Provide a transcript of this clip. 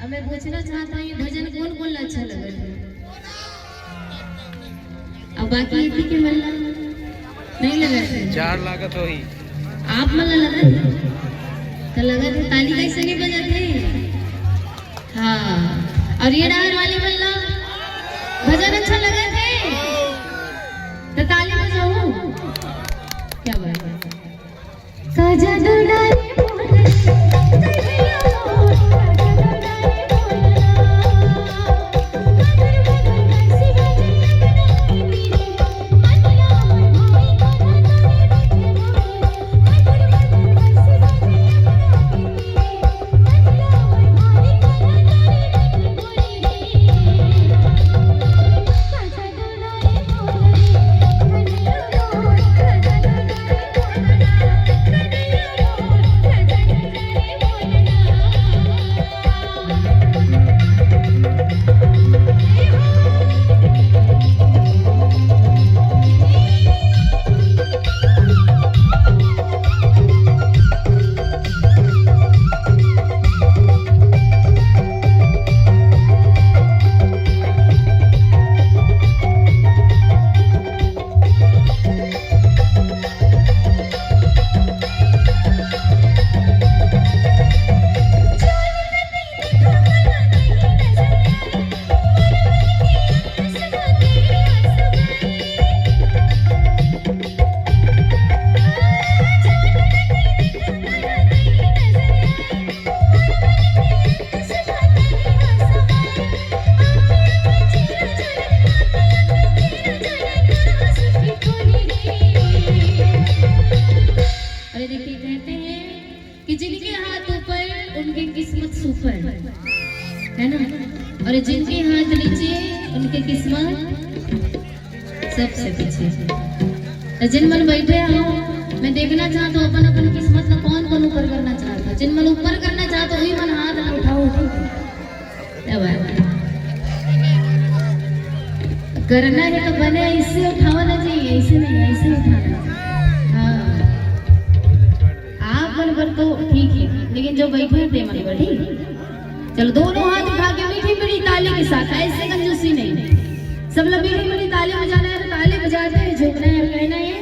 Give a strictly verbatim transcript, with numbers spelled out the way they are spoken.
अब मैं पूछना चाहता हूँ, ये भजन कोन कोन ला अच्छा लगत हे? अब बाकी ये थी कि मन ला नहीं लगत हे। चार लागत होही। आप मन ला लगत हे? तो लगत हे, ताली कैसे नहीं बजत हे? हाँ, और ये डाहर वाले मन ला भजन अच्छा लगत हे तो ताली बजाओ। क्या बात है। अरे देखिए, कहते हैं कि जिनके हाथ ऊपर उनकी किस्मत सुपर, है ना? और जिनके हाथ नीचे उनकी किस्मत सबसे पीछे। तो जिन मन बैठे हो, मैं देखना चाहता हूँ अपन अपन किस्मत ला कौन कौन ऊपर करना चाहता है। जिन मन ऊपर करना चाहता हो, वही मन हाथ ला उठाओ। क्या बात है? करना है तो बने, ऐसे उठाओ ना जी, ऐसे नहीं, ऐसे उठाना। हाँ, आप मन बर तो ठीक है, लेकिन जो बैठे हैं ते मन बर ठीक। चलो, दोनों हाथ उठा के मीठी मीठी ताली के साथ, ऐसे कंजूसी नहीं। सब लोग मीठी मीठी ताली बजाना है, तो ताली बजाते हुए झूमना है, कहना है।